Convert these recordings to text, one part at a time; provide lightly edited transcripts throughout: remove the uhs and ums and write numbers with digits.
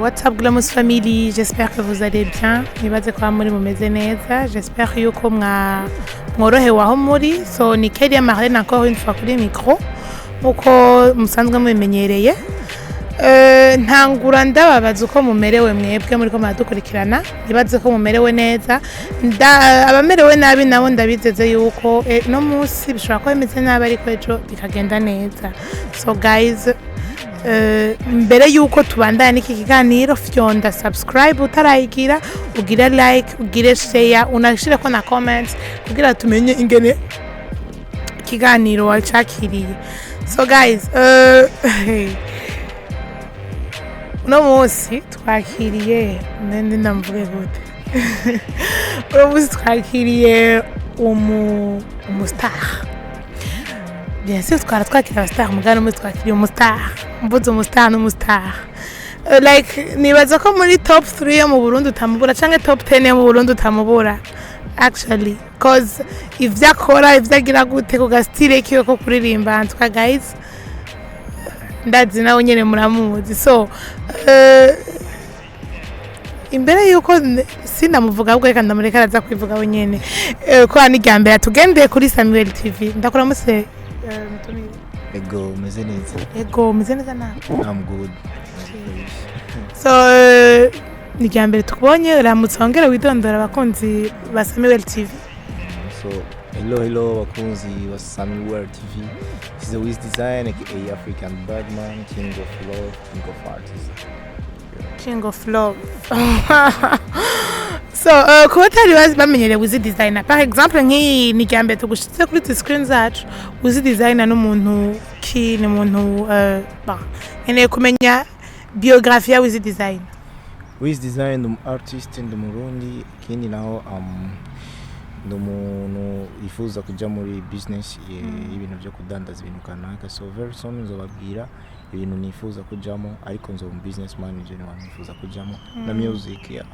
What's up, Glamour Family? J'espère que vous allez bien. Nibaze ko muri mumeze neza. J'espère yuko mwa mworohewe aho muri. So ni Kelia Marlene encore une fois kuri micro, nkuko musanzwe mubimenyereye. Ntangura ndababaza uko mumerewe mwebwe muriko muradukurikirana. Nibaze ko mumerewe neza. Abamerewe nabi nabo ndabizeze yuko no munsi bishobora kuba bimeze nabi, ariko ejo bikagenda neza. So guys, mbere yuko tubandanya n'iki kiganiro, fyonda subscribe utarayigira, ugire like, ugire share, unashireko na comments kugira tumenye ingene ikiganiro wacakiriye. So guys, uno munsi twakiriye, nende ndamvuge gute, uno munsi twakiriye umu star. Bien sûr twara twakira aba star, mugabo uno munsi twakiriye umu star. Mvuze umu star n'umu star, like nibaza ko muri top 3 yo mu Burundi utamubura, canke top 10 yo mu Burundi utamubura actually, cause ivyo akora, ivyo agira gute ku ga style kiwe ko kuririmba, en guys, ndazi nawe nyene muramuzi. So imbere yuko sinamuvuga, ahubwo reka ndamureka araza kwivuga we nyene, ko ni irya mbere atugendeye kuri Samuel TV. Ndakuramutse, mutumire. Ego, umeze neza? Ego, umeze neza nawe? I'm good. So ni irya mbere tukubonye. Uramutse, wongere widondora abakunzi ba Samuel TV. So hello, hello bakunzi ba Samuel TV. This is the Wiz Design, aka African Birdman, King of Love, King of Artists. King of Love. So kuba batari bamenyereye Wiz Designer, par exemple, nk'iyi ni irya mbere tugushitse kuri izi screen zacu, Wiz Designer n'umuntu ki? Ni umuntu, bon, nkeneye kumenya biographie ya Wiz Designer. Wiz Design ndi umu artist, ndi Umurundi. Ikindi naho ndi umuntu yifuza kuja muri business y'ibintu byo kudandaza ibintu kanaka. So very soon nzobabwira ibintu nifuza kujamo, ariko nzoba umu businessman, ivyo ni nifuza kujamo na music, yeah.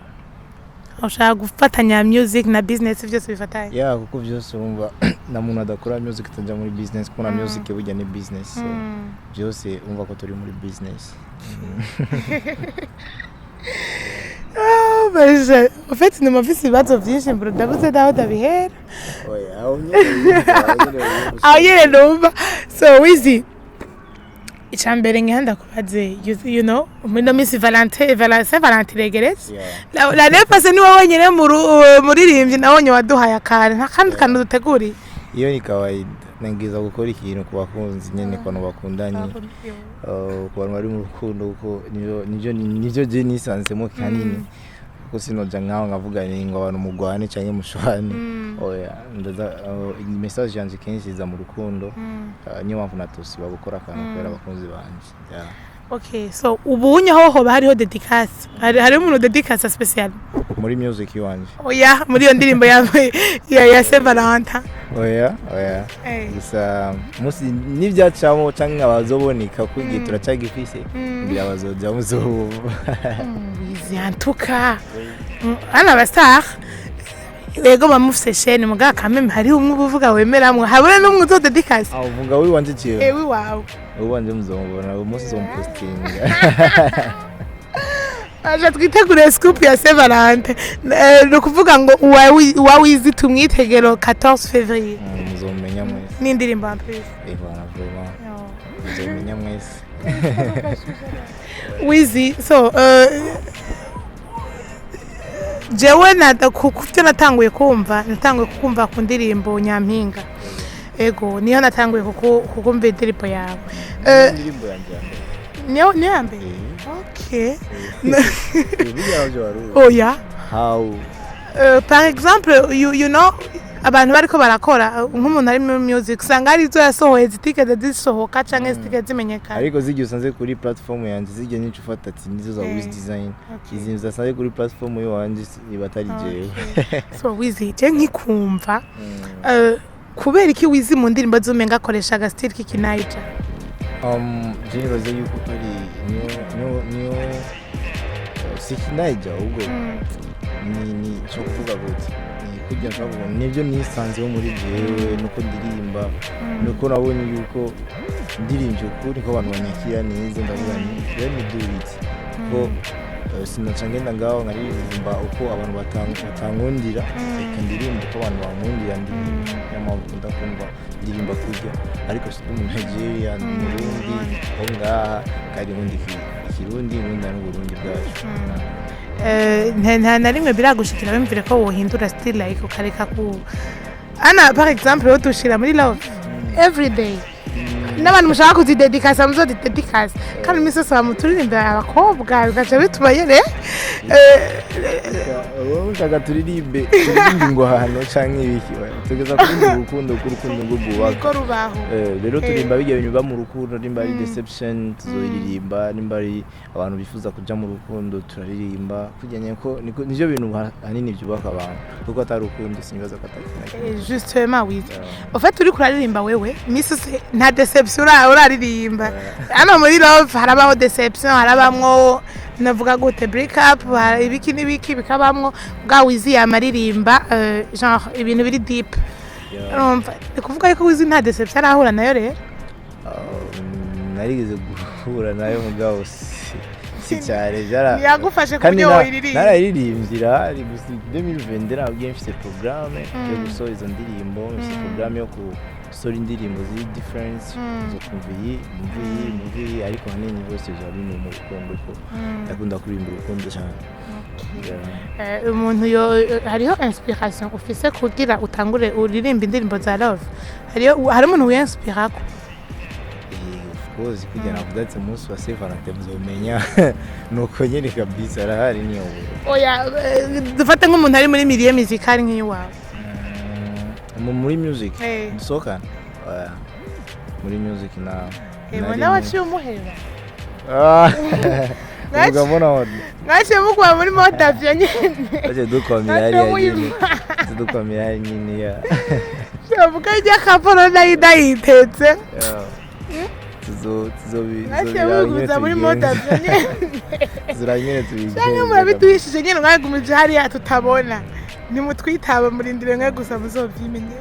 Ushaka gufatanya music na business, byose bifatanye? Yeah, kuko byose urumva na muntu adakora music atajya muri business, kuko na music burya ni business. So byose urumva ko turi muri business. Ah, baje. En fait, ni mafise ibibazo vyinshi mbura ndabuze naho ndabihera. Oya, aho nyene aho nyene. Aho nyene numva. So Wizi, icya mbere nkiha ndakubaze, muri ino minsi Valentin, Saint Valentin iregeretse. L'année passée ni wowe wenyine muririmbyi nabonye waduhaye akantu. Nta kandi kantu duteguriye? Iyo ni kawaida, nageza gukora ikintu ku bakunzi nyene, ku bantu bakundanye, ku bantu bari mu rukundo, kuko nivyo je nisanzemo kanini, kuko sinoja nkaho nkavuga ni ngo abantu mugwane canke mushwane. Oya, ndaza message yanje kenshi iza mu rukundo. Niyo mpamvu natosiba gukora akantu kubera abakunzi banje, yeah. Okay, so ubunye ho hoba hariho dédicace, hari umuntu dédicace spécial? Muri music iwanje? Oya, muri iyo ndirimbo ya Saint Valentin. Oya, oya. Gusa musi nivyacamo canke abazoboneka ko igihe turacagifise, ngira bazoja muzobumva. Wizi, en tout cas hano aba star yego bamufise chaîne, muga quand même hariho umwe uba uvuga wemeramwe, habure n'umwe uzo dédicace. Aho uvuga wiwanje ciwe? Ewe wawe. Uwanje muzomubona umunsi uzomupostinga. Aje twitegure scoop ya Saint Valentin. Ni ukuvuga ngo uwa Wizi tumwitegero 14 février. Muzomenya mwese. N'indirimbo en plus. Eh bana, vraiment muzomenya mwese. Wizi, so jewe ku byo natanguye kumva, natanguye kukumva ku ndirimbo Nyampinga. Ego, niyo natanguye kukumva indirimbo yawe. Indirimbo yanje ya mbere. Niyo ya mbere? Eh. Okay. Burya wavyo wari uzi? Oya. How? Par exemple, abantu bariko barakora, nk'umuntu ari muri music usanga hari izo yasohoye zitigeze zisohoka canke zitigeze zimenyekana. Ariko zijya usanze kuri platform yanje, zijya nico ufata ati nizo za Wiz Design. Izi zasanze kuri platform yiwanje iba atari jewe. So Wizi, je nkikumva, kubera iki Wizi mu ndirimbo z'umenga akoresha aga style k'ikinaija? Je nibaza yuko ari niyo si kinaija, ahubwo ni cyo kuvuga gute, ni kurya nshobora kuvuga nibyo nisanzeho muri jewe, nuko ndirimba, nuko nabonye yuko ndirimbye ukuri ko abantu banyakira neza. Ndavuga ni let me do it, ko Sinoca ngenda ngaho nkaririmba uko abantu batankundira. Reka ndirimbe uko abantu bankundira ndirimba. Niyo mpamvu nkunda kumva ndirimba kurya, ariko si ndi mu Nigeria, ndi Murundi aho ngaha, kandi nkunda Ikirundi, nkunda n'Uburundi bwacu. Nta na rimwe biragushikira wumvire ko wohindura style, like ukareka ku ana, par exemple, wodushira muri love everyday, n'abantu mushaka kuzidedikasa muzodidedikasa, kandi iminsi yose bamuturirimbira abakobwa bigaca bituma nyene Wowe ushaka turirimbe ingwano canke ibiki? Oya, tugeza kuririmba urukundo, kuko urukundo rwo rwubaka. Niko rubaho. Rero turimba bijya bintu biba mu rukundo. Nimba ari deception tuzoyiririmba, nimba ari abantu bifuza kuja mu rukundo turaririmba, kugira ko nivyo bintu hanini byubaka abantu, kuko atari urukundo sinibaza ko atari kintu na kimwe. Justement, Wiz, en fait uriko uraririmba wewe iminsi yose nta deception uraririmba. Hano muri love harabaho deception, harabamwo navuga gute, break up, ibiki n'ibiki bikabamwo. Bwa Wiz yamaririmba genre ibintu biri deep. Urumva, ni kuvuga yuko Wiz nta deception arahura nayo rero? Narigeze guhura nayo, mugabo si cyane Yagufashe ku kandi buryo woyiririmba? narayiririmbye, irahari. Gusa 2020 nabwiye mfise programme yo gusohora izo ndirimbo, mfise programme yo gusohora indirimbo ziri difference, zo kumva iyi, mumva iyi, mumva iyi, ariko ahanini bose biba biri mu rukundo, ko ndakunda kuririmba urukundo cyane. Yeah. Umuntu yo hariho inspiration ufise kugira utangure uririmba indirimbo za love? Hariho hari umuntu wiyinspirako? Of course, kugira navuga ati umunsi wa Saint Valentin muzomenya, nuko nyene kabisa arahari, niyo. Oya, dufate nk'umuntu ari muri milieu musical nk'iwawe. Muri music dusohokana? Oya, muri music na Mbona waciye umuheba. Ah, uvuga mbona Mwaciye mukuba muri mode avion nyene. Baje dukwamira Mwaciye hariya nyene. muyima. Dukwamira hariya nyene ya. Shavuga ijya kaporo nayo idayitetse. Yeah. Tuzo tuzobi Mwaciye muguza muri mode avion nyene. Tuzora nyene tubigenza. Canke murabiduhishije nyene, mwagumije hariya tutabona, nimutwitaba, murindire mwe gusa muzovyimenye.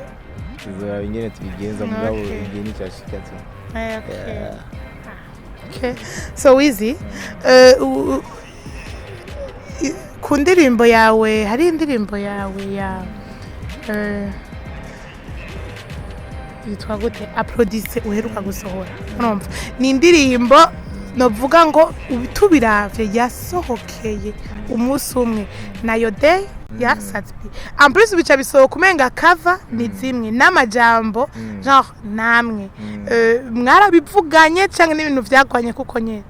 Tuzora nyene tubigenza, mugabo igihe nicyashika tu. Okay. Yeah. Okay. So Wizzy, ku ndirimbo yawe, hari indirimbo yawe ya yitwa gute, Applaudisse, uheruka gusohora. Urumva ni indirimbo novuga ngo tubiravye yasohokeye umunsi umwe nayo day ya Sat-B. En plus bica bisohoka umenga cover ni zimwe n'amajambo genre namwe. Mwarabivuganye canke n'ibintu vyagwanye kuko nyene?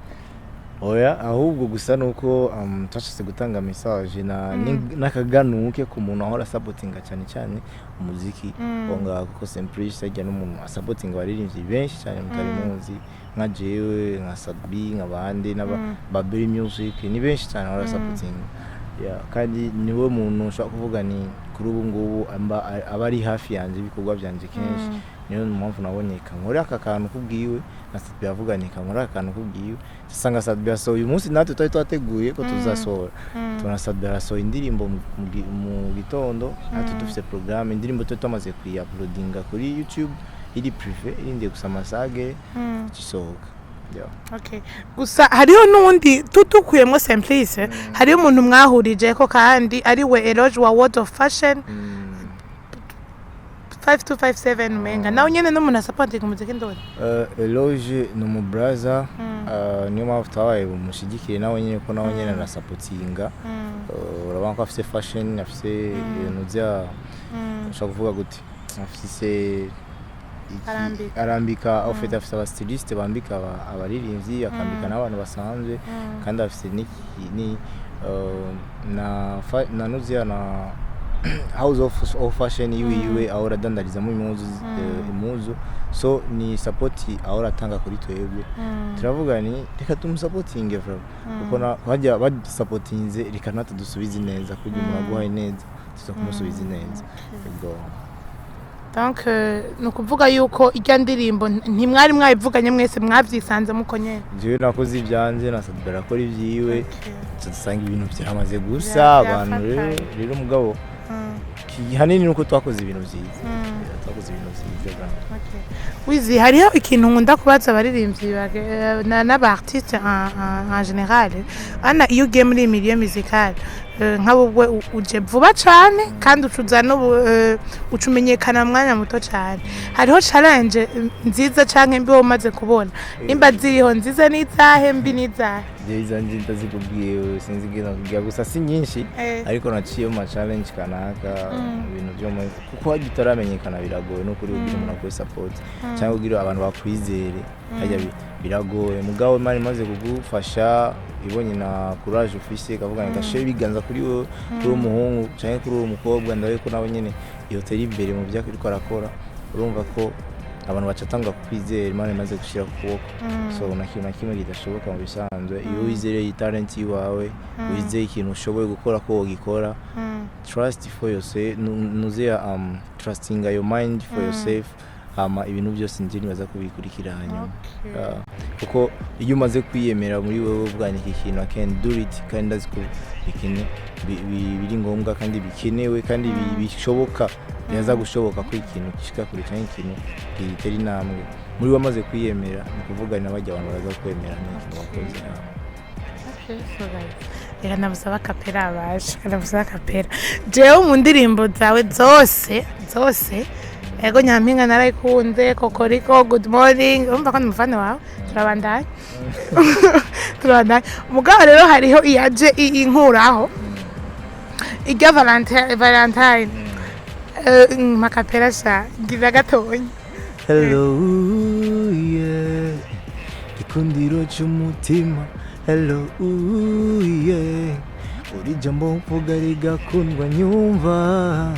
Oya, ahubwo gusa nuko twashatse gutanga message na n'akaganuke ku muntu ahora sapotinga cyane cyane umuziki wo ngaha, kuko Simplice ajya n'umuntu asapotinga abaririmbyi benshi cyane mutari muzi, nka jewe, nka Sat-B, nka bande n'aba Babeli Music, ni benshi cyane ahora sapotinga. Yeah, kandi niwe muntu ushobora kuvuga ni kuri ubu ngubu aba ari hafi yanjye ibikorwa byanjye kenshi. Niyo mpamvu nabonye kankore aka kantu kubwiwe na Sat-B, avuga ni kankore aka kantu kubwiwe, usanga Sat-B yasohoye umunsi natwe twari twateguye ko tuzasohora. Tubona Sat-B arasohoye indirimbo mu gitondo, natwe dufite programme, indirimbo twari tumaze kuyiuploadinga kuri YouTube iri privé, irindiye gusa amasage isohoka. Yeah. Okay. Gusa hariho n'undi tutukuyemo Simplice, hariho umuntu mwahurije ko kandi ari we Eloge wa World of Fashion 5257, umenga nawe nyene n'umuntu asapotinga umuziki ndori. Eloge ni umubraza, niyo mpamvu twabaye bumushigikire nawe nyene, ko nawe nyene arasapotinga. Urabona ko afise fashion, afise ibintu bya, ushobora kuvuga gute, afise Arambika. Arambika au fait, afise abastyliste bambika abaririmbyi, akambika n'abantu basanzwe, kandi afise ni na nuziya na house of fashion yiwe yiwe ahora adandarizamo impuzu, impuzu. So ni support ahora atanga kuri twebwe. Turavuga ni reka tumusapotinge vraiment, kuko na bajya badusapotinze, reka natwe dusubize neza, kugira umuntu aguhaye neza tuza kumusubiza neza. Ubwo Donc ni ukuvuga yuko ijya ndirimbo ntimwari mwayivuganye mwese, mwabyisanze muko nyene? Jewe nakoze ibyanjye na Sat-B arakora ibyiwe, dusanga ibintu byamaze gusa abantu rero Byafatanye. Rero mugabo Hanini nuko twakoze ibintu vyiza. Yeah, twakoze ibintu vyiza vraiment. Wizi, hariho ikintu nkunda kubaza abaririmbyi n'aba artiste en général. Ana iyo ugiye muri iyi milieu musical, nka wowe uje vuba cane kandi ucuza n'ubu, uca umenyekana mu mwanya muto cane. Hariho challenge nziza canke mbi wowe umaze kubona? Nimba ziriho, nziza n'izahe, mbi n'izahe? Jewe izanje ndazikubwiye, sinzi ingene nakubwira, gusa si nyinshi, ariko naciye mu ma challenge kanaka, ibintu byo muri kuko harya utaramenyekana biragoye no kuri kugira umuntu akuhe support cyangwa kugira abantu bakwizere, harya biragoye. Mugabo Imana imaze kugufasha, ibonye na courage ufise, ikavuga ngo gashe ibiganza kuri wowe, kuri uwo muhungu cyangwa kuri uwo mukobwa, ndabe ko nawe nyene yotera imbere mu byo ariko arakora. Urumva ko abantu bacatanga kukwizera, Imana imaze gushyira ku kuboko. So na kintu na kimwe kidashoboka mu bisanzwe iyo wizereye talent iwawe, wizeye ikintu ushoboye gukora ko wogikora. Trust for yourself, nuze trusting your mind for yourself, hama ibintu byose nje nibaza kubikurikira hanyuma. Ah, kuko iyo umaze kwiyemera muri wewe uvuga iki kintu I can do it, kandi ndazi ko biri ngombwa kandi bikenewe kandi bishoboka, biraza gushoboka ko ikintu gishika kure cyangwa ikintu gitera intambwe muri we amaze kwiyemera, ni ukuvuga ni n'abajya abantu baraza kwemera n'ikintu wakoze. Okay, so guys, reka ndabusaba a cappella abaje, reka ndabusaba a cappella. Jewe mu ndirimbo zawe zose zose, ego Nyampinga narayikunze, Kokoriko, Good Morning, urumva ko ndi umufana wawe. Turabandanya, turabandanya. Mugabo rero hariho iyaje inkuraho irya Valentine. Mpa a cappella sha, gira gatonya. Hello, yeah, gikundiro cy'umutima. Hello, yeah, uri jambo mvuga rigakundwa, nyumva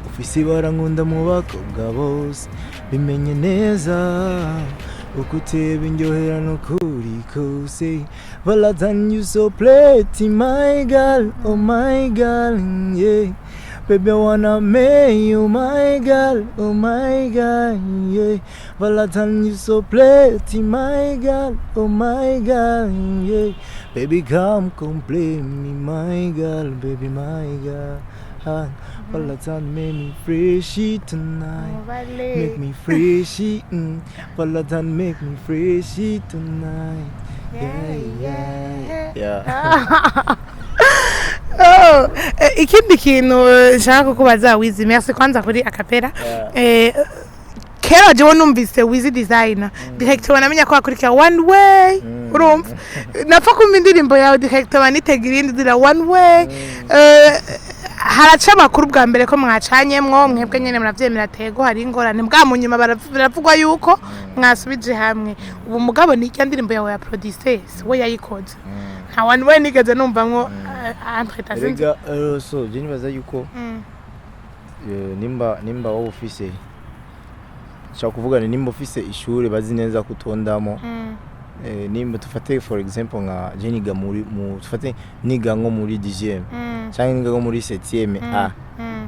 ufise ibara nkunda mu bakobwa bose, bimenye neza uko uteba indyohera n'ukuri kose. Valentine, you so pretty, my girl, oh my girl, yeah. Baby, I wanna make you my girl, oh my girl, yeah. Valentine, you so pretty, my girl, oh my girl, yeah. Baby, come complete me, my girl, baby, my girl. Ah, Valentine, make me freshy tonight. Make me freshy, Valentine, make me freshy tonight. Yeah, yeah. Oh, ikindi kintu nshaka kukubaza Wizi, merci kwanza kuri a cappella. Kera jewe numvise Wizi Designer, direct wanamenya ko hakurikira One Way. Urumva napfa kumva indirimbo yawe, direct banitega irindi zira One Way. Haraca amakuru bwa mbere ko mwacanyemwo mwebwe nyene muravyemera, tego hari ingorane bwa mu nyuma biravugwa yuko mwasubije hamwe. Ubu mugabo ni irya ndirimbo yawe ya producer, si we yayikoze? Nta One Way nigeze numvamwo entre sinzi. Erega so je nibaza yuko nimba wowe ufise, nshaka kuvuga ni nimba ufise ishure bazi neza kutondamo, nimba tufate for example nka je niga muri mu, tufate niga nko muri 10e cyangwa niga nko muri 7e A,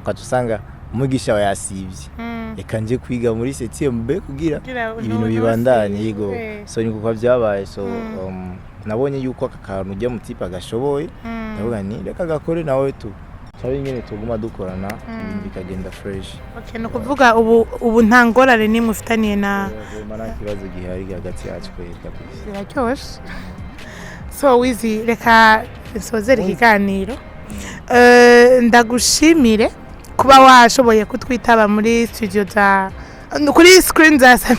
ukaca usanga umwigisha wawe yasivye, reka nje kwiga muri 7e B kugira Kugira ibintu bibandanye. Yego. So ni kuko byabaye. So nabonye yuko aka kantu ujya mu type agashoboye, ndavuga ni reka gakore nawe tu sabe ingene tuguma dukorana, ibintu bikagenda fresh. Okay, ni ukuvuga ubu nta ngorane n'imwe ufitaniye na Vraiment nta kibazo gihari hagati yacu kweri kabisa. Biraryoshe. So Wizi, reka nsozere ikiganiro. Ndagushimire kuba washoboye kutwitaba muri studio za kuri screen za Sami,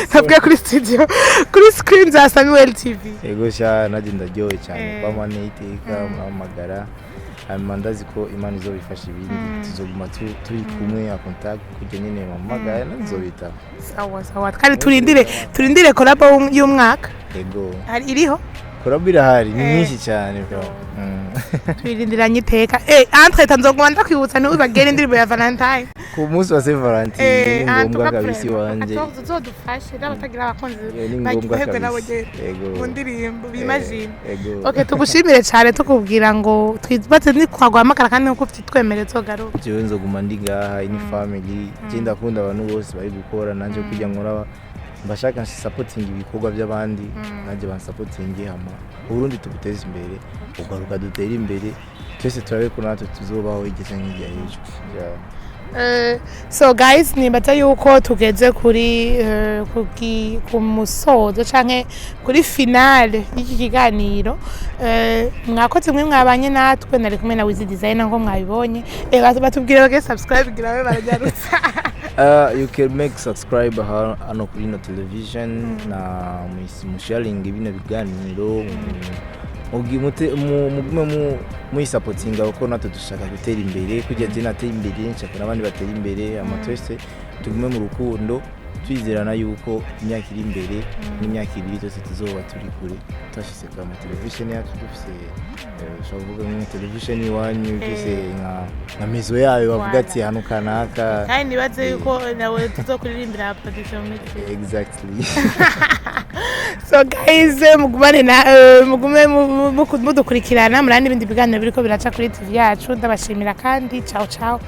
ntabwo kuri studio, kuri screen za Samuel TV. Yego sha, nanjye ndaryohe cyane kuba mane iteka muramagara, hanyuma ndazi ko Imana izobifasha, ibindi tuzoguma turi kumwe ya contact kujya nyine muhamagara nzobitaba. Sawa sawa, kandi turindire collabo y'umwaka. Yego. Hari iriho? Collabo irahari, ni nyinshi cyane bro. Tuyirindiranye iteka. Entre nzoguma ndakwibutsa ntiwibagere indirimbo ya Valentine. Ku munsi wa Saint Valentin ni ngombwa kabisa iwanje. Uzodufashe n'abatagira abakunzi Ni ngombwa baryoherwe nabo kabisa. nyene Yego. mu ndirimbo bimagine. Yego. Okay, tugushimire cyane, tukubwira ngo twibatse nitwaguhamagara kandi nkuko ufite zogaruka. Jewe nzoguma ndi ngaha, iyi ni family. Je ndakunda abantu bose bari gukora, nanje kujya nkora mbashaka supporting ibikorwa by'abandi, nanjye bansapotinge, hama Uburundi tubuteze imbere, ugaruka dutere imbere twese, turabe ko natwe tuzobaho igeze nk'ijya hejuru. Yeah. So guys, nibaza yuko tugeze kuri ku musozo canke kuri finale y'iki kiganiro. Mwakoze mwe mwabanye natwe. Nari kumwe na Wiz Designer, ngo mwabibonye. Batubwire bage subscribe kugira babe baranyarutsa. You can make subscribe hano kuri ino television na musharinga bino biganiro, mugume muyisapotinga, kuko natwe dushaka gutera imbere. Kugira je nateye imbere, nshaka n'abandi batera imbere. Ama twese tugume mu rukundo, twizerana yuko imyaka iri imbere n'imyaka 2 twese tuzoba turi kure, twashyize ku ama television yacu, dufise ushobora kuvuga nka television iwanyu ifise nka maison yayo, bavuga ati hano kanaka. Kandi nibaze yuko nawe tuzokuririmbira production muri. Exactly. So guys, mugumane na mugume mudukurikirana muri n'ibindi biganiro biriko biraca kuri TV yacu. Ndabashimira kandi ciao ciao.